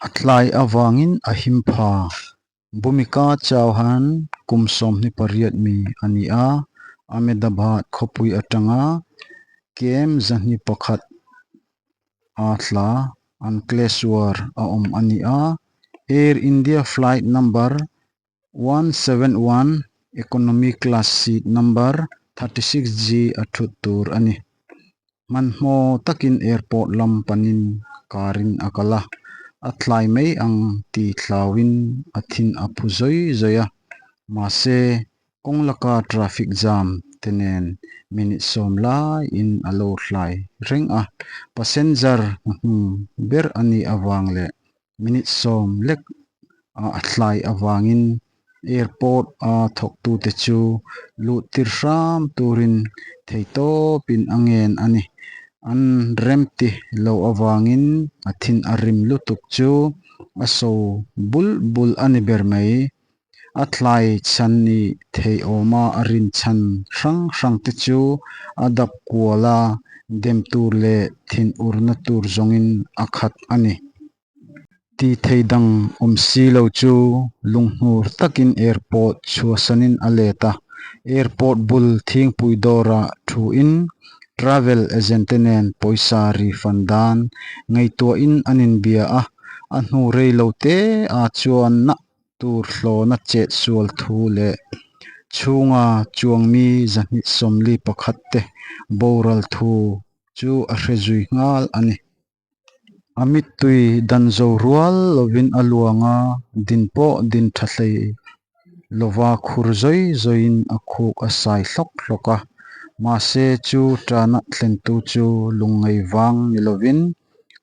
A tlai avangin a him pha. Bhumika Chauhan kum 28 mi a ni a, Ahmedabad khawpui atanga kem 201 a hla Ankleshwar a awm a ni a, Air India flight number 171 economy class seat number 36G a thut tur a ni. Hmanhmawh takin airport lam panin car in a kal a, a tlai mai ang tih hlauhin a thin a phu zawi zawi a, mahse kawng laka traffic jam te nen minute sawm laiin a lo hlai reng a, passenger hnuhnung ber a nih avang leh Minute sawm lek a hlai avangin airport a thawktute chu luh tir hram turin theitawpin a ngen a ni. An remti lo avangin a thin a rim lutuk chu a so bul bul a ni ber mai. A tlai chhan ni thei awma a rin chhan hrang hrang te chu a dap kual a, dem tur leh thinurna tur zawngin a khat a ni. Ti thei dang awm si lo chu lunghnur takin airport chhuahsanin a let a, airport bul thingpui dawrah thuin travel agent te nen pawisa refund dan ngaihtuahin an inbia a, a hnu rei lo te ah chuan nah tur hlawna chet sual thu leh chhunga chuangmi 241 te boral thu chu a hre zui nghal a ni. A mittui dan zo rual lovin a luang a, din pawh din tha hlei lova khur zawi zawiin a khuk a sai hlawk hlawk a. Mahse chu tana thlentu chu lungngai vang ni lovin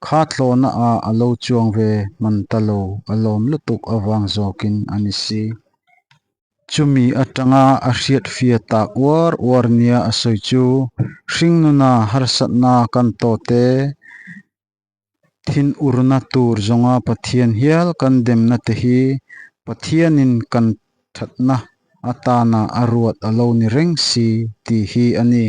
Kha tlawhna ah a lo chuang ve hman ta lo a lawm lutuk avang zawkin a ni si. Chumi atanga a hriatfia tak uar uar nia a sawi chu hringnuna harsatna kan tawh te, thinurna tur zawnga Pathian hial kan demna te hi Pathianin kan thatna atana a ruat a lo ni reng si tih hi a ni.